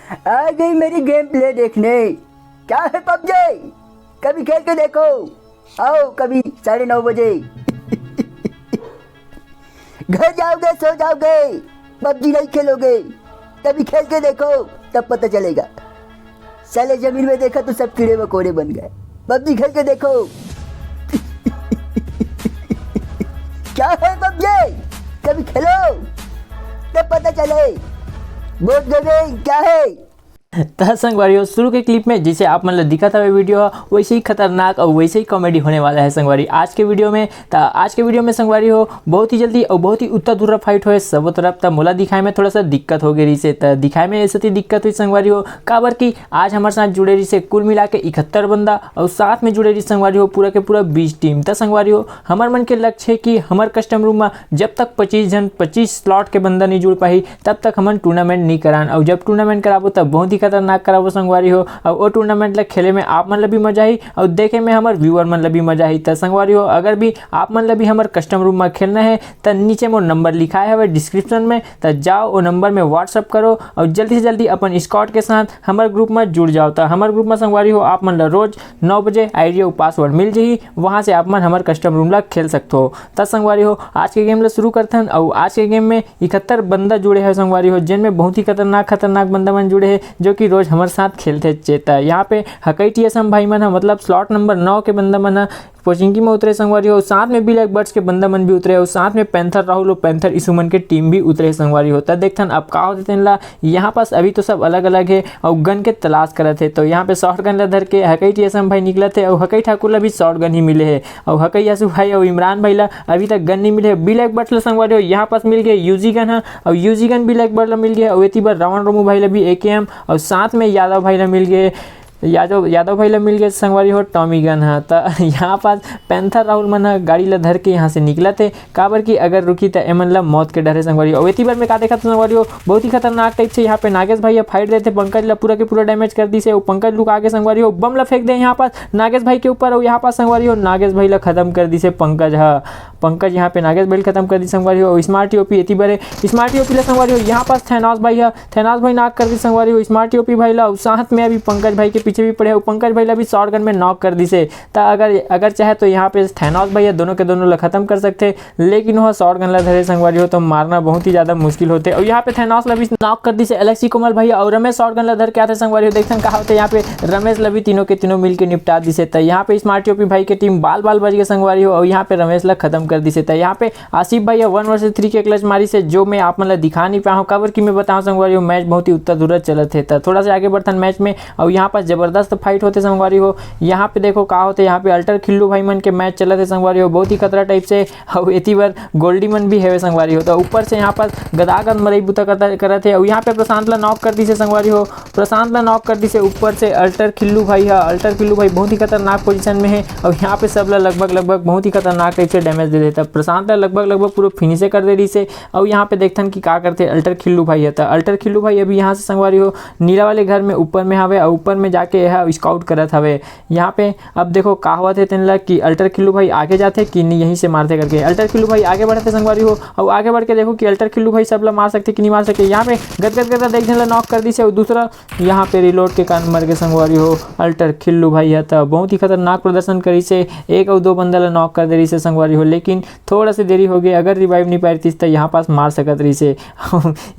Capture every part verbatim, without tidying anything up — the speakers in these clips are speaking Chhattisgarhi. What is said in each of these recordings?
आ गई मेरी गेम प्ले देखने। क्या है पबजी? कभी खेल के देखो, आओ कभी साढ़े नौ बजे। घर जाओगे, सो जाओगे, पबजी नहीं खेलोगे। कभी खेल के देखो, तब पता चलेगा। साले जमीन में देखा तो सब कीड़े मकोड़े बन गए। पबजी खेल के देखो। क्या है पबजी? कभी खेलो, तब पता चले। बोर्ड गेमिंग क्या है? त संगवारी हो, शुरू के क्लिप में जैसे आप मन ल दिखत हवे वीडियो ह, वैसे ही खतरनाक और वैसे ही कॉमेडी होने वाला है संगवारी आज के वीडियो में। त आज के वीडियो में संगवारी हो, बहुत ही जल्दी और बहुत ही उत्ता धुर्रा फाइट होए सब तरफ। त मोला दिखाए में थोड़ा सा दिक्कत हो गई रहिसे, त दिखाए में ऐसे ही दिक्कत हुई संगवारी हो, काबर कि आज हमारे साथ जुड़े रहिसे कुल मिला के इकहत्तर बंदा और साथ में जुड़े रहिसे संगवारी हो पूरा के पूरा बीस टीम। त संगवारी हो, हमर मन के लक्ष्य है कि हमर कस्टम रूम में जब तक पच्चीस जन, पच्चीस स्लॉट के बंदा नहीं जुड़ पाही, तब तक हमन टूर्नामेंट नहीं करान। और जब टूर्नामेंट कराबो, तब बहुत ही खतरनाक कराबो संगवारी हो। और वो टूर्नामेंट ला खेले में आप मन ला भी मजा आही और देखे में हमर व्यूअर मन ला भी मजा आही। त संगवारी हो, अगर भी आप मन ला भी हमर कस्टम रूम में खेलना है, त नीचे मोर नंबर लिखाए हवे डिस्क्रिप्शन में, त जाओ वो नंबर में WhatsApp करो और जल्दी से जल्दी अपन स्क्वाड के साथ हमर ग्रुप में जुड़ जाओ। त हमर ग्रुप में संगवारी हो, आप मन ला रोज नौ बजे आईडी और पासवर्ड मिल जाही, वहाँ से आप मन हमर कस्टम रूम ला खेल सकथो। त संगवारी हो, आज के गेम ला शुरू करथन। और आज के गेम में इकहत्तर बंदा जुड़े है संगवारी हो, जिनमें बहुत ही खतरनाक खतरनाक बंदा मन जुड़े है, जो कि रोज हमर साथ खेलथे। चेता यहाँ पे हकई टीएसएम भाई मन ह, मतलब स्लॉट नंबर नौ के बंदा मन ह पोचिंकी में उतरे संगवारी हो, साथ में ब्लैक बर्ड्स के बंदा मन भी उतरे और साथ में पैंथर राहुल और पैंथर इसुमन के टीम भी उतरे संगवारी हो। त देखथन अब का होथे तेन ला। यहाँ पास अभी तो सब अलग अलग है और गन के तलाश करत है। तो यहाँ पे शॉटगन ला धर के हकई टीएसएम भाई निकलत है और हकई ठाकुर ला भी शॉटगन ही मिले है। और हकई यासु भाई और इमरान भाई ला अभी तक गन नहीं मिले है। ब्लैक बर्ड्स ला संगवारी हो, यहाँ पास मिल गए यूजी गन है और यूजी गन ब्लैक बर्ड ला मिल गया है। और एती बर रावण रोमू भाई ला भी एकेएम और साथ में यादव भाई ला मिल गए, यादव, यादव भाई ला मिल गए संगवारी हो टॉमी गन ह। त यहाँ पास पैंथर राहुल मन ह गाड़ी ला धर के यहाँ से निकलत हे, काबर कि अगर रुकी त एमन ला मौत के डर है संगवारी हो। और एती बर में का देखत हूँ संगवारी हो, बहुत ही खतरनाक टाइप से यहाँ पे नागेश भाई ह फाइट देथे, पंकज ला पूरा के पूरा डैमेज कर दिसे। और पंकज लुका के संगवारी हो बम ला फेंक दे यहाँ पास नागेश भाई के ऊपर, और यहाँ पास संगवारी हो नागेश भाई ला खत्म कर दिसे पंकज ह। पंकज यहाँ पे नागेश भाई ला खत्म कर दिसे संगवारी हो। स्मार्ट टीओपी एती बर है, स्मार्ट टीओपी ला संगवारी हो यहाँ पास थैनोस भाई ह, थैनोस भाई नॉक कर दिस संगवारी हो स्मार्ट टीओपी भाई ला। अउ साथ में अभी पंकज भाई के पीछे भी पड़े हे, अउ पंकज भाई ला भी शॉटगन में नॉक कर दिस हे। त अगर, अगर चाहे तो यहाँ पे थैनोस भाई ह दोनों के दोनों ला खत्म कर सकथे, लेकिन वह शॉटगन ला धरे संगवारी हो तो मारना बहुत ही ज्यादा मुश्किल होथे। अउ यहाँ पे थैनोस ला भी नॉक कर दिस हे एलेक्सी कोमल भाई, अउ रमेश शॉटगन ला धर के आथे संगवारी हो। देखथन का होथे यहाँ पे, रमेश ला भी तीनों के तीनों मिल के निपटा दिस हे। त यहाँ पे स्मार्ट टीओपी भाई के टीम बाल बाल बच गए संगवारी हो, अउ यहाँ पे रमेश ला खत्म कर दिस हे। त यहाँ पे आसिफ भाई ह वन वर्सेस थ्री के क्लच मारिस हे, जो मैं आप मन ला दिखा नहीं पाया हूँ, काबर कि मैं बताऊँ संगवारी हो, मैच बहुत ही उत्ता धुर्रा चलत हे। त थोड़ा सा आगे बढ़थन मैच में, अउ यहाँ पास जबरदस्त फाइट होथे संगवारी हो। यहाँ पे देखो का होथे, यहाँ पे अल्टर खिल्लू भाई मन के मैच चलत हे संगवारी हो, बहुत ही खतरा टाइप से। अउ एती बर गोल्डी मन भी हेवे संगवारी हो। त ऊपर से यहाँ पास गदागद मरई बुता करता, करत हे, अउ यहाँ पे प्रशांत ला नॉक कर दिस हे संगवारी हो। प्रशांत ला नॉक कर दिस हे ऊपर से अल्टर खिल्लू भाई ह। अल्टर खिल्लू भाई बहुत ही खतरनाक पोजीशन में हे, अउ यहाँ पे सब ला लगभग, लगभग बहुत ही खतरनाक टाइप से डैमेज दे देता। प्रशांत ला लगभग, लगभग पूरा फिनिशे कर दे रहिस हे। अउ यहाँ पे देखथन कि का करथे अल्टर खिल्लू भाई ह। त अल्टर खिल्लू भाई अभी यहाँ से संगवारी हो नीला वाले घर में ऊपर में हावे, अउ ऊपर में जाके यह स्काउट करत हावे। यहाँ पे अब देखो का होवत हे तेन ला कि अल्टर खिल्लू भाई आगे जाथे कि नहीं, यहीं से मारथे करके। अल्टर खिल्लू भाई आगे बढ़त हे संगवारी हो, अउ आगे बढ़ के देखो कि अल्टर खिल्लू भाई सब ला मार सकथे कि नहीं मार सकथे। यहाँ पे गदगद गदगद एक झन ला नॉक कर दिस हे, अउ दूसरा यहाँ पे रिलोड के कारण मर गए संगवारी हो अल्टर खिल्लू भाई ह। त बहुत ही खतरनाक प्रदर्शन करिस हे, एक अउ दो बंदा ला नॉक कर दे रहिस हे संगवारी हो, लेकिन थोड़ा से देरी हो गए, अगर रिवाइव नहीं पाए रहिस त यहाँ पास मार सकत रहिस हे।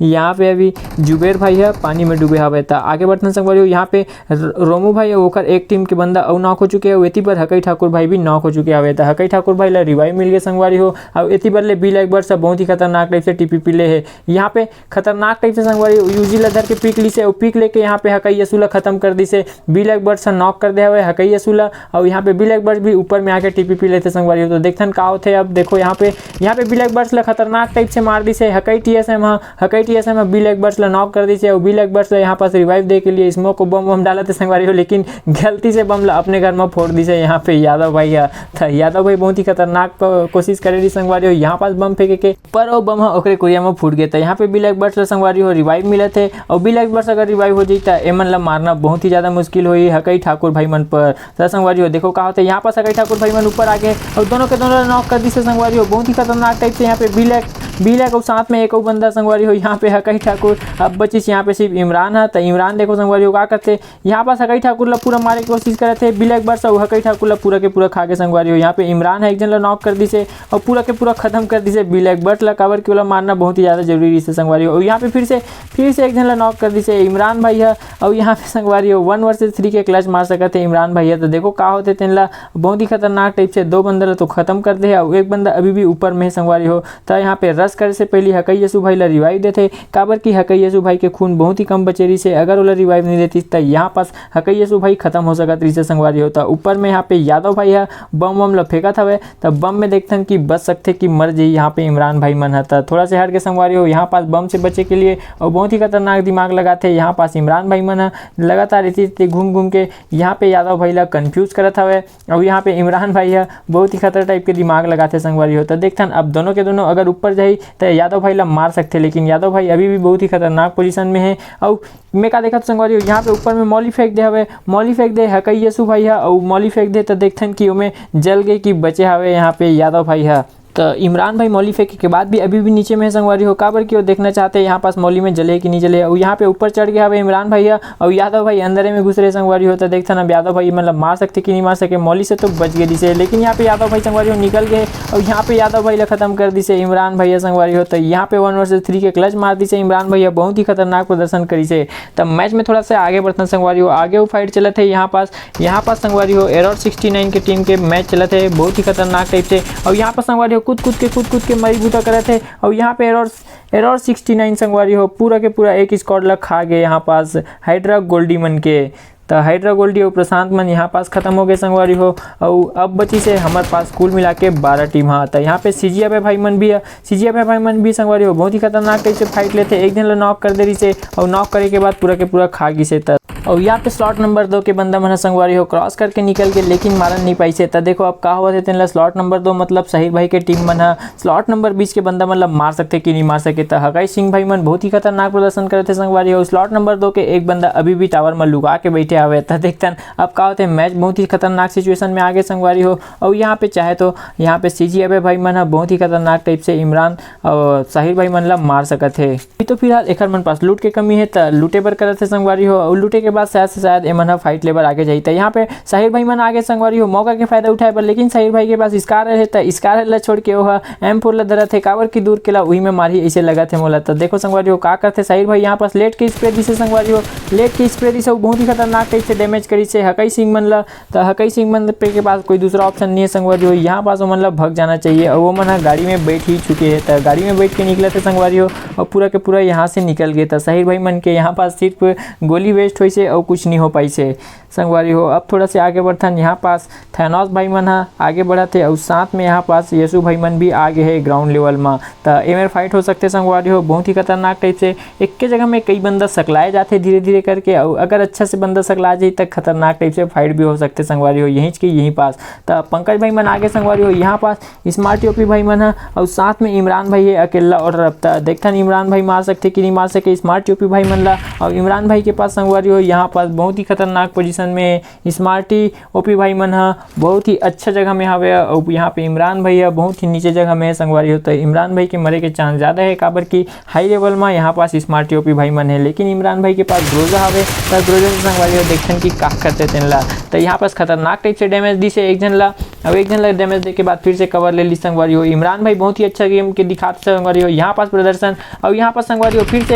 यहाँ पे अभी जुबेर भाई ह पानी में डूबे हवे। त आगे बढ़थन संगवारी हो, यहाँ पे र-, रोमू भाई अउ ओकर एक टीम के बंदा अउ नॉक हो चुके हे, अउ एती बर हकई ठाकुर भाई भी नॉक हो चुके हवे। त हकई ठाकुर भाई ला रिवाइव मिल गए संगवारी हो, अउ एती बर ले ब्लैक बर्ड्स ह बहुत ही खतरनाक टाइप से टीपीपी ले हे। यहाँ पे खतरनाक टाइप से संगवारी यूजी ला धर के पिक लिस हे, अउ पिक लेके यहाँ पे हकई यसु ला खत्म कर दिस हे। ब्लैक बर्ड्स ह नॉक कर दे हवे हकई यसु ला, अउ यहाँ पे ब्लैक बर्ड्स भी ऊपर में आके टीपीपी लेथे संगवारी हो। तो देखथन का होथे अब। देखो यहाँ पे, यहाँ पे ब्लैक बर्ड्स ला खतरनाक टाइप से मार दिस हे हकई टीएसएम ह। हकई टीएसएम ह ब्लैक बर्ड्स ला नॉक कर दिस हे, अउ ब्लैक बर्ड्स ला यहाँ पास रिवाइव दे के लिए स्मोक बम वम डालत हे। संगवारी हो, लेकिन गलती से बम ला अपने घर में फोड़ दिसे यहाँ पे यादव भाई ह। त यादव भाई बहुत ही खतरनाक प-, कोशिश करे रही संगवारी हो यहाँ पास बम फेंके के, पर वो बम ह ओकरे कुरिया में फूट गए। त यहाँ पे ब्लैक बर्ड्स ला संगवारी हो रिवाइव मिलत हे, और ब्लैक बर्ड्स अगर रिवाइव हो जाई त एमन ला मारना बहुत ही ज्यादा मुश्किल होई हकई ठाकुर भाई मन पर। त संगवारी हो देखो का होथे, यहाँ पास हकई ठाकुर भाई मन ऊपर आ गए और दोनों के दोनों नॉक कर दिसे संगवारी हो। बहुत ही खतरनाक टाइप से यहाँ पे ब्लैक, ब्लैक और साथ में एक और बंदा संगवारी हो यहाँ पे हकई ठाकुर। अब बचिस यहाँ पे सिर्फ इमरान ह। त इमरान देखो संगवारी हो का करथे, यहाँ पास हकई ठाकुर ला पूरा मारे के कोशिश करत हे ब्लैक बर्ड्स, और हकई ठाकुर ला पूरा के पूरा खा के संगवारी हो। यहाँ पे इमरान ह एक झन ला नॉक कर दिसे और पूरा के पूरा खत्म कर दिसे ब्लैक बर्ड्स ला, काबर कि ओला मारना बहुत ही ज्यादा जरूरी रहिसे संगवारी हो। और यहाँ पे फिर से, फिर से एक झन ला नॉक कर दिसे इमरान भाई ह। और यहाँ पे संगवारी हो वन वर्सेस थ्री के क्लच मार सकत हे इमरान भाई ह। त देखो का होथे तेन ला, बहुत ही खतरनाक टाइप से दो बंदा ला तो खत्म कर दे हे, और एक बंदा अभी भी ऊपर में हे संगवारी हो। त यहाँ पे रश करे से पहले हकई यसु भाई ला रिवाइव देथे, काबर कि हकई यसु भाई के खून बहुत ही कम बचे रहिसे। अगर ओला रिवाइव नहीं देतिस त यहाँ पास हकई यसु भाई खत्म हो सकत रहिसे संगवारी हो। त ऊपर में यहाँ पे यादव भाई ह बम वम ला फेंकत हवे, त बम में देखथन कि बच सकथे कि मर जाई यहाँ पे इमरान भाई मन ह। त थोड़ा से हट के संगवारी हो यहाँ पास बम से बचे के लिए, और बहुत ही खतरनाक दिमाग लगाथे यहाँ पास इमरान भाई मन ह। लगातार इति इति घूम घूम के यहाँ पे यादव भाई ला कंफ्यूज करत हवे। और यहाँ पे इमरान भाई ह बहुत ही खतरा टाइप के दिमाग लगाथे संगवारी हो। त देखथन अब दोनों के दोनों अगर ऊपर जाही त यादव भाई ला मार सकथे, लेकिन यादव भाई अभी भी बहुत ही खतरनाक पोजीशन में हे। और मैं का देखत संगवारी हो, यहाँ पे ऊपर में मौली फेंक दे हवे, मौली फेंक दे हकई यसु भाई ह, और मौली फेंक दे त देखथन कि ओमे जल गए कि बचे हवे यहाँ पे यादव भाई ह। त इमरान भाई मौली फेंके के बाद भी अभी भी नीचे में हे संगवारी हो, काबर कि वो देखना चाहते हैं यहाँ पास मौली में जले कि नहीं जले। और यहाँ पे ऊपर चढ़ गया हवे इमरान भाई ह, और यादव भाई अंदर में घुस रहे संगवारी हो। त देखथन अब यादव भाई मतलब मार सकथे कि नहीं मार सके, मौली से तो बच गए दिसे, लेकिन यहाँ पे यादव भाई संगवारी हो निकल गए, और यहाँ पे यादव भाई ला खत्म कर दिसे इमरान भैया संगवारी हो। त यहाँ पे वन वर्सेस थ्री के क्लच मार दिसे इमरान भैया, बहुत ही खतरनाक प्रदर्शन करिसे। त मैच में थोड़ा सा आगे बढ़थन संगवारी हो, आगे वो फाइट चलत हे यहाँ पास, यहाँ पास संगवारी हो एरर सिक्सटी नाइन के टीम के मैच चलत हे बहुत ही खतरनाक टाइप से। और यहाँ पर संगवारी हो कूद कूद के, कूद कूद के मरी बूता करत हे। और यहाँ पे एरर, एरर सिक्सटी नाइन संगवारी हो पूरा के पूरा एक स्क्वाड ला खा गए यहाँ पास हाइड्रा गोल्डी मन के। त हाइड्रा गोल्डी और प्रशांत मन यहाँ पास खत्म हो गए संगवारी हो। और अब बचिसे हमर पास कुल मिला के बारह टीम ह। त यहाँ पे सीजिया भाई मन भी ह, सीजिया भाई मन भी संगवारी हो बहुत ही खतरनाक टाइप से फाइट लेथे, एक झन ला नॉक कर दे रहिसे और नॉक करे के बाद पूरा के पूरा खा गिसे। त और यहाँ पे स्लॉट नंबर दो के बंदा मन ह संगवारी हो क्रॉस करके निकल गए, लेकिन मारन नहीं पाइसे। त देखो अब का होवत हे तेन ला, स्लॉट नंबर दो मतलब साहिर भाई के टीम मन ह स्लॉट नंबर बीस के बंदा मन ला मार सकथे कि नहीं मार सके। त हकई सिंह भाई मन बहुत ही खतरनाक प्रदर्शन करत हे संगवारी हो। स्लॉट नंबर दो के एक बंदा अभी भी टावर में लुका के बैठे हवे। त देखथन अब का होथे, मैच बहुत ही खतरनाक सिचुएशन में आगे संगवारी हो। और यहाँ पे चाहे तो यहाँ पे सीजी अबे भाई मन ह बहुत ही खतरनाक टाइप से इमरान और साहिर भाई मन ला मार सकत हे। अभी तो फिलहाल एखर मन पास लूट के कमी हे, त लूटे बर करत हे संगवारी हो, अउ लूटे के बाद शायद से शायद एमन ह फाइट ले बर आगे जाही। त यहाँ पे साहिर भाई मन आगे संगवारी हो मौका के फायदा उठाए बर, लेकिन साहिर भाई के पास स्कार हे, त स्कार ला छोड़ के ओह एम फोर ला धरत हे, काबर कि दूर के ला उही में मारही, अइसे लगत हे मोला। त देखो संगवारी हो का करथे साहिर भाई, यहाँ पास लेट के स्प्रे दिसे संगवारी हो, लेट के स्प्रे दिसे, अउ बहुत ही खतरनाक टाइप से डैमेज करिसे हकई सिंह मन ला। त हकई सिंह मन पे के पास कोई दूसरा ऑप्शन नहीं है संगवारी हो, यहाँ पास ओमन ला भग जाना चाहिए। और ओमन ह गाड़ी में बैठ ही चुके हैं, त गाड़ी में बैठ के निकलत हे संगवारी हो, और पूरा के पूरा यहाँ से निकल गए। त साहिर भाई मन के यहाँ पास सिर्फ गोली वेस्ट होइसे और कुछ नहीं हो पाइसे संगवारी हो। अब थोड़ा से आगे बढ़थन, यहाँ पास थैनोस भाई मन ह आगे बढ़त हे, और साथ में यहाँ पास यसु भाई मन भी आगे हे ग्राउंड लेवल में। त एमेर फाइट हो सकथे संगवारी हो, बहुत ही खतरनाक टाइप से एक के जगह में कई बंदा सकलाए जाथे धीरे धीरे करके, अउ अगर अच्छा से बंदा सकला जाही त खतरनाक टाइप से फाइट भी हो सकथे संगवारी हो, यहीं के यहीं पास। त पंकज भाई मन आगे संगवारी हो, यहाँ पास स्मार्ट ओपी भाई मन ह, अउ साथ में इमरान भाई हे अकेला और रफ्तार। देखथन इमरान भाई मार सकथे कि नहीं मार सके स्मार्ट ओपी भाई मन ला। अउ इमरान भाई के पास संगवारी हो, यहाँ पास बहुत ही खतरनाक पोजीशन में स्मार्टी ओपी भाई मन ह बहुत ही अच्छा जगह में हवे। अउ यहाँ पे इमरान भाई ह बहुत ही नीचे जगह में हे संगवारी हो, त इमरान भाई के मरे के चांस ज्यादा हे, काबर कि हाई लेवल में यहाँ पास स्मार्ट ओपी भाई मन हे, लेकिन इमरान भाई के पास ग्रोजा हवे, त ग्रोजा से संगवारी हो देखथन कि का करथे तेन ला। त यहाँ पास खतरनाक टाइप से डैमेज दिसे एक झन ला, अब एक झन ला डैमेज दे के बाद फिर से कवर ले ली संगवारी हो। इमरान भाई बहुत ही अच्छा गेम के दिखात हे संगवारी हो, यहाँ पास प्रदर्शन, अउ यहाँ पास संगवारी हो फिर से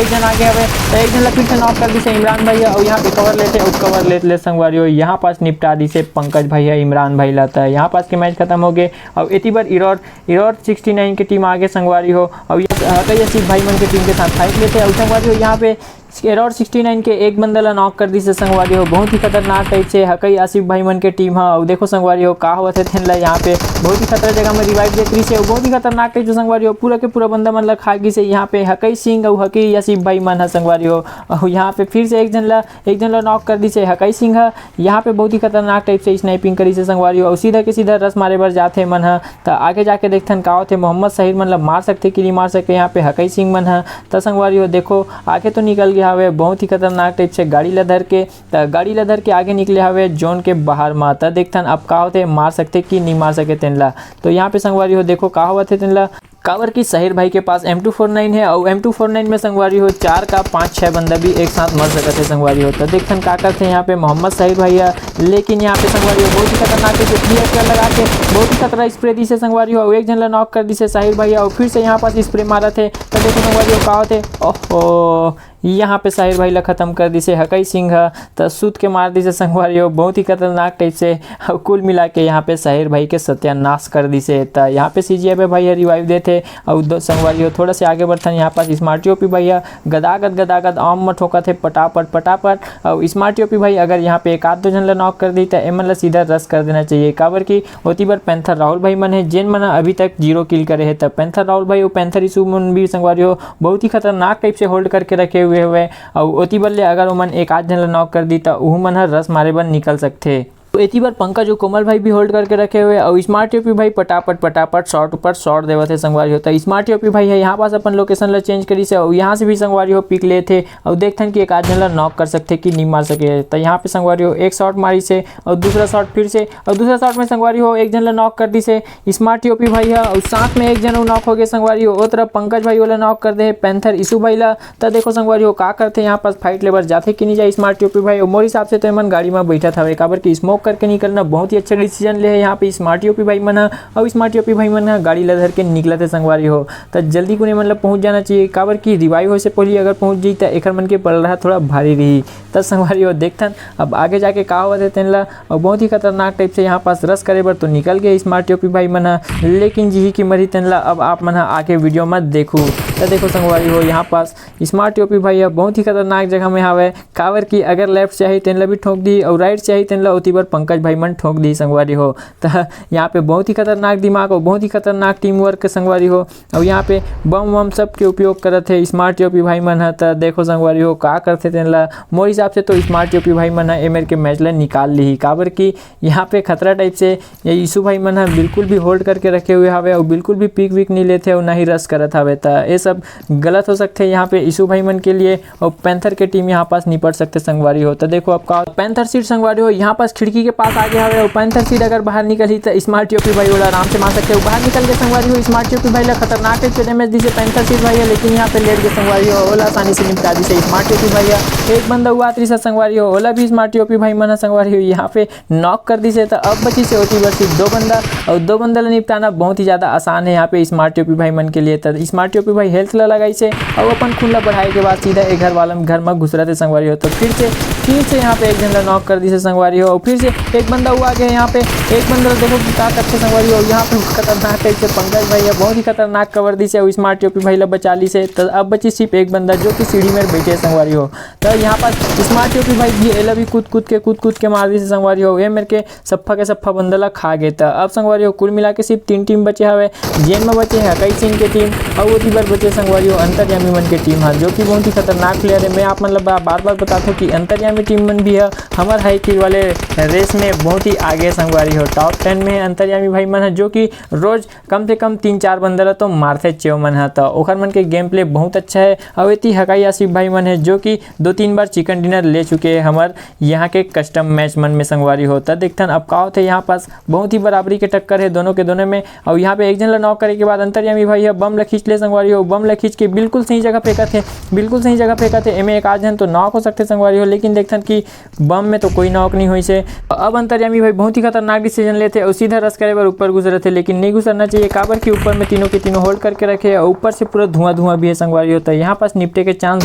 एक झन आगे हवे, त एक झन ला फिर से नॉक कर दिसे इमरान भाई, अउ यहाँ पे कवर लेथे, अउ कवर लेत ले संगवारी हो यहाँ पास निपटा दिसे पंकज भाई ह इमरान भाई ला। त यहाँ पास के मैच खत्म हो गए। अउ एती बर इरोर, इरोर सिक्सटी नाइन के टीम आगे संगवारी हो, अउ ये हकई सिंह भाई मन के टीम के साथ फाइट लेथे, अउ संगवारी हो यहाँ पे एरौर सिक्सटी नाइन के एक बंदा ला नॉक कर दिसे संगवारी हो। बहुत ही खतरनाक टाइप से हकई आसिफ भाई मन के टीम ह। अउ देखो संगवारी हो, का होवत हे तेन ला, यहाँ पे बहुत ही खतरा जगह में रिवाइव देत रहिसे, अउ बहुत ही खतरनाक टाइप से संगवारी हो, पूरा के पूरा बंदा मन ला खा गिसे। यहाँ पे हकई सिंह अउ हकई आसिफ भाई मन ह संगवारी हो, अउ यहाँ पे फिर से एक झन ला, एक झन ला नॉक कर दिसे हकई सिंह ह। यहाँ पे बहुत ही खतरनाक टाइप से स्नाइपिंग करिसे संगवारी हो, अउ सीधा के सीधा रश मारे बर जाथे मन ह। त आगे जाके देखथन का होथे, मोहम्मद साहिर मन ला मार सकथे कि नहीं मार सकथे यहाँ पे हकई सिंह मन ह। त संगवारी हो, देखो, आगे तो निकल गया हवे बहुत ही खतरनाक टाइप से गाड़ी ला धर के। त गाड़ी ला धर के आगे निकले हवे जोन के बाहर मा। त देखथन अब का होथे, मार सकथे कि नहीं मार सके तेन ला। तो यहाँ पे संगवारी हो, देखो का होवत हे तेन ला, काबर कि साहिर भाई के पास एम टू फोर नाइन हे, अउ एम टू फोर नाइन में संगवारी हो, चार का पाँच छः बंदा भी एक साथ मर सकत हे संगवारी हो। त देखथन का करथे यहाँ पे मोहम्मद साहिर भाई ह, लेकिन यहाँ पे संगवारी हो, बहुत ही खतरनाक से क्लियर कर लगा के बहुत ही खतरा स्प्रे दिसे संगवारी हो, अउ एक झन ला नॉक कर दिसे साहिर भाई ह, अउ फिर से यहाँ पास स्प्रे मारत हे। त देखो संगवारी हो का होथे, ओहो, यहाँ पे साहिर भाई ला खत्म कर दिसे हकई सिंह ह, त सूत के मार दिसे संगवारी हो, बहुत ही खतरनाक टाइप से। अउ कुल मिला के यहाँ पे साहिर भाई के सत्यानाश कर दिसे। त यहाँ पे सीजीआई पे भाई ह रिवाइव देथे, अउ दो संगवारी हो, थोड़ा से आगे बढ़थन, यहाँ पास स्मार्टी ओपी भाई ह गदागद गदागद आम म ठोकत हे, पटापट पटापट। अउ स्मार्टी ओपी भाई अगर यहाँ पे एक आध दो झन ला नॉक कर दी, त एमन ला सीधा रश कर देना चाहिए, काबर कि ओती बर पैंथर राहुल भाई मन हे, जेन मन ह अभी तक जीरो किल करे हे। त पैंथर राहुल भाई अउ पैंथर ईशु मन भी संगवारी हो, बहुत ही खतरनाक टाइप से होल्ड करके रखे हुए हवे, अउ ओती बर ले अगर ओमन एक आध झन ला नॉक कर दी, त उहू मन ह रश मारे बर निकल सकथे। तो एती बर पंकज अउ कोमल भाई भी होल्ड करके रखे हुए, अउ स्मार्टी ओपी भाई पटापट पटापट शॉट ऊपर शॉट देवत हे संगवारी हो। त स्मार्टी ओपी भाई ह यहाँ पास अपन लोकेशन ला चेंज करिसे, अउ यहाँ से भी संगवारी हो पिक लेथे, अउ देखथन कि एक आध झन ला नॉक कर सकथे कि नहीं मार सके। त यहाँ पे संगवारी हो एक शॉट मारिसे, अउ दूसरा शॉट फिर से, अउ दूसरा शॉट में संगवारी हो एक झन ला नॉक कर दिसे स्मार्टी ओपी भाई ह, अउ साथ में एक झन अउ नॉक हो गए संगवारी हो। ओ तरफ पंकज भाई ओला नॉक कर दे हे पैंथर ईशु भाई ला। त देखो संगवारी हो का करथे, यहाँ पास फाइट ले बर जाथे कि नहीं जाए स्मार्टी ओपी भाई। अउ मोर हिसाब से तो एमन गाड़ी में बैठत हवे, काबर कि स्मोक करके निकलना बहुत ही अच्छा डिसीजन ले हे यहाँ पे स्मार्टी ओपी भाई मन ह। अउ स्मार्टी ओपी भाई मन ह गाड़ी ला धर के निकलत हे संगवारी हो, त जल्दी कुने मन ला पहुँच जाना चाहिए, काबर कि रिवाइव होए से पहले अगर पहुँच जाई त एकर मन के पलड़ा थोड़ा भारी रही। त संगवारी हो, देखथन अब आगे जाके का होवत हे तेन ला। अउ बहुत ही खतरनाक टाइप से यहाँ पास रश करे बर तो निकल गए स्मार्टी ओपी भाई मन ह, लेकिन जिही की मरही तेन ला अब आप मन ह आगे वीडियो में देखू। त देखो संगवारी हो, यहाँ पास स्मार्टी ओपी भाई ह बहुत ही खतरनाक जगह में हावय, काबर कि अगर लेफ्ट चाही तेन ला भी ठोंक दी, अउ राइट चाही तेन ला ओती बर पंकज भाई मन ठोंक दी संगवारी हो। त यहाँ पे बहुत ही खतरनाक दिमाग अउ बहुत ही खतरनाक टीम वर्क संगवारी हो। अउ यहाँ पे बम वम सब के उपयोग करत हे स्मार्टी ओपी भाई मन ह। त देखो संगवारी हो का करथे तेन ला, मोर हिसाब से तो स्मार्टी ओपी भाई मन ह ए मेर के मैच ला निकाल लीही, काबर कि यहाँ पे खतरा टाइप से ये ईशु भाई मन ह बिल्कुल भी होल्ड करके रखे हुए हावे, अउ बिल्कुल भी पिक विक नहीं लेथे, अउ ना ही रश करत हावे। त ये सब गलत हो सकथे यहाँ पे ईशु भाई मन के लिए अउ पैंथर के टीम यहाँ पास निपट सकथे संगवारी हो। त देखो अब का, पैंथर सीट संगवारी हो यहाँ पास खिड़की के पास आगे हावे, अउ पैंथर सीट अगर बाहर निकलही त स्मार्टी ओपी भाई ओला आराम से मार सकथे। अउ बाहर निकल के संगवारी हो स्मार्टी ओपी भाई ला खतरनाक टाइप के डैमेज दिसे पैंथर सीट भाई ह, लेकिन यहाँ पे लेट के संगवारी हो ओला आसानी से निपटा दिसे स्मार्टी ओपी भाई ह। एक बंदा हुआ तीसरा संगवारी हो, ओला भी स्मार्टी ओपी भाई मन ह संगवारी हो यहाँ पे नॉक कर दिसे। त अब बची से ओती बर सिर्फ दो बंदा, अउ दो बंदा ला निपटाना बहुत ही ज्यादा आसान है यहाँ पे स्मार्टी ओपी भाई मन के लिए। त स्मार्टी ओपी भाई हेल्थ ला लगाइसे, अउ अपन खून ला बढ़ाए के बाद सीधा एक घर वाला घर में घुस रहे थे संगवारी हो। तो फिर से, फिर से यहाँ पे एक झन ला नॉक कर दिसे संगवारी हो, अउ फिर से एक बंदा हुआ गया यहाँ पे। एक बंदा ला देखो कि का करथे संगवारी हो, यहाँ पे खतरनाक टाइप से पंकज भाई है, बहुत ही खतरनाक कवर दिसे, अउ स्मार्टी ओपी भाई ला बचा लिसे। त अब बची सिर्फ एक बंदा जो कि सीढ़ी में बैठे है संगवारी हो। त यहाँ पास स्मार्टी ओपी भाई भी एला भी कूद कूद के, कूद कूद के मार दिसे संगवारी हो। ये मेर के सफ्फा के सफ्फा बंदा ला खा गे। त अब संगवारी हो, कुल मिला के सिर्फ तीन टीम बचे हवे, जेन म बचे हे हकई सिंह के टीम, अउ ओती बर बचे संगवारी हो अंतर्यामी मन के टीम ह, जो कि बहुत ही खतरनाक प्लेयर है। मैं आप मन ला बा-, बार बार बताथों कि अंतर्यामी टीम मन भी ह हमर हाई किल वाले रेस में बहुत ही आगे संगवारी हो, टॉप टेन में है अंतर्यामी भाई मन ह, जो कि रोज कम से कम तीन चार बंदा ला तो मारथे चेव मन ह। त ओखर मन के गेम प्ले बहुत अच्छा है। अउ एती हकई आसिफ भाई मन है, जो कि दो तीन बार चिकन डिनर ले चुके हैं हमर यहाँ के कस्टम मैच मन में संगवारी हो। त देखथन अब का होथे, यहाँ पास बहुत ही बराबरी के टक्कर है दोनों के दोनों में। अउ यहाँ पे एक झन ला नॉक करे के बाद अंतर्यामी भाई ह बम ला खींच ले संगवारी हो, बम ला खींच के बिल्कुल सही जगह फेंकत हे, बिल्कुल सही जगह फेंकत हे। एमे एक आध झन तो नॉक हो सकथे संगवारी हो, लेकिन देखथन कि बम में तो कोई नॉक नहीं होइस हे। अब अंतर्यामी भाई बहुत ही खतरनाक डिसीजन लेथे अउ सीधा रश करे बर ऊपर घुसरथे, लेकिन नहीं घुसरना चाहिए, काबर कि ऊपर में तीनों के तीनों होल्ड करके रखे हे अउ ऊपर से पूरा धुआं धुआं भी है संगवारी हो। त यहाँ पास निपटे के चांस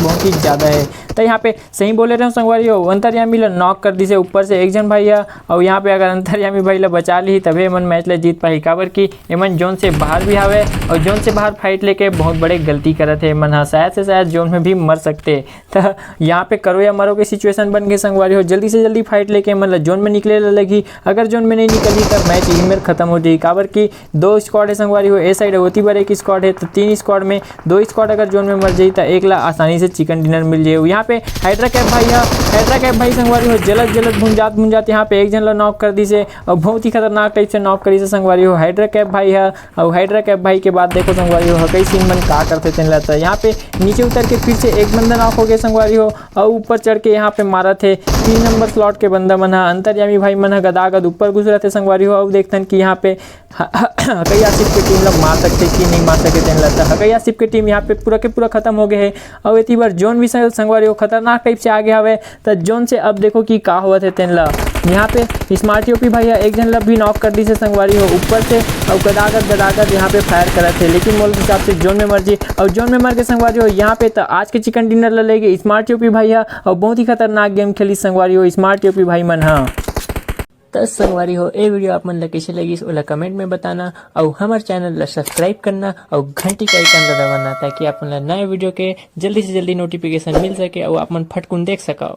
बहुत ही ज्यादा है। त यहाँ पे सही बोले रहे हो संगवारी हो, अंतर्यामी ला नॉक कर दिसे ऊपर से एक झन भाई ह। अउ यहाँ पे अगर अंतर्यामी भाई ला बचा ली तभे एमन मैच ला जीत पाही, काबर कि एमन जोन से बाहर भी हावे अउ जोन से बाहर फाइट लेके बहुत बड़े गलती करत हे मन ह, शायद से शायद जोन में भी मर सकते। त यहाँ पे करो या मरो के सिचुएशन बन गए संगवारी हो। जल्दी से जल्दी फाइट लेके मन ल जोन में निकले ल लगही। अगर जोन में नहीं निकलही त मैच यही मेर खत्म हो जाही, काबर कि दो स्क्वाड है संगवारी हो, ए साइड ओती बर एक स्क्वाड है, तो तीन स्क्वाड में दो स्क्वाड अगर जोन में मर जाही त एक ला आसानी से चिकन डिनर मिल जाही। यहाँ पे हाइड्रा कैप भाई है, हाइड्रा कैप भाई संगवारी हो जलत जलत भुंजात भुंजात यहाँ पे एक जन ला नॉक कर दिस हे और बहुत ही खतरनाक टाइप से नॉक करिस हे संगवारी हो हाइड्रा कैप भाई है। और हाइड्रा कैप भाई के बाद देखो संगवारी हो हकई सिंह मन का करथे तेन ला। त यहाँ पे नीचे उतर के फिर से एक बंदा नॉक हो गए संगवारी हो, और ऊपर चढ़ के यहाँ पे मारत हे तीन नंबर स्लॉट के बंदा मन ह। अंतर्यामी भाई मन ह गदागद ऊपर घुस रथे संगवारी हो। और देखथन कि यहाँ पे ह-, ह-, हकई आसिफ के टीम ला मार सकथे कि नहीं मार सके तेन ला। त हकई आसिफ के टीम यहाँ पे पूरा के पूरा खत्म हो गए हे। और एती बर जोन भी संग-, संगवारी हो खतरनाक टाइप से आगे हवे। त जोन से अब देखो कि का होवत हे तेन ला। यहाँ पे स्मार्ट यूपी भाई ह एक जन ला भी नॉक कर दिस हे संगवारी हो ऊपर से, और गदागद गदागद यहाँ पे फायर करत हे, लेकिन मोर हिसाब से जोन में मर जी। और जोन में मर के संगवारी हो यहाँ पे त आज के चिकन डिनर ला लेगे स्मार्ट यूपी भाई ह, और बहुत ही खतरनाक गेम खेली संगवारी हो स्मार्ट यूपी भाई मन ह। त संगवारी हो, ए वीडियो आप मन ला कैसे लगिस, ओला कमेंट में बताना, अउ हमर चैनल ला सब्सक्राइब करना, अउ घंटी का आइकन ला दबाना, ताकि आप मन ला नए वीडियो के जल्दी से जल्दी नोटिफिकेशन मिल सके, अउ आप मन फटकुन देख सकव।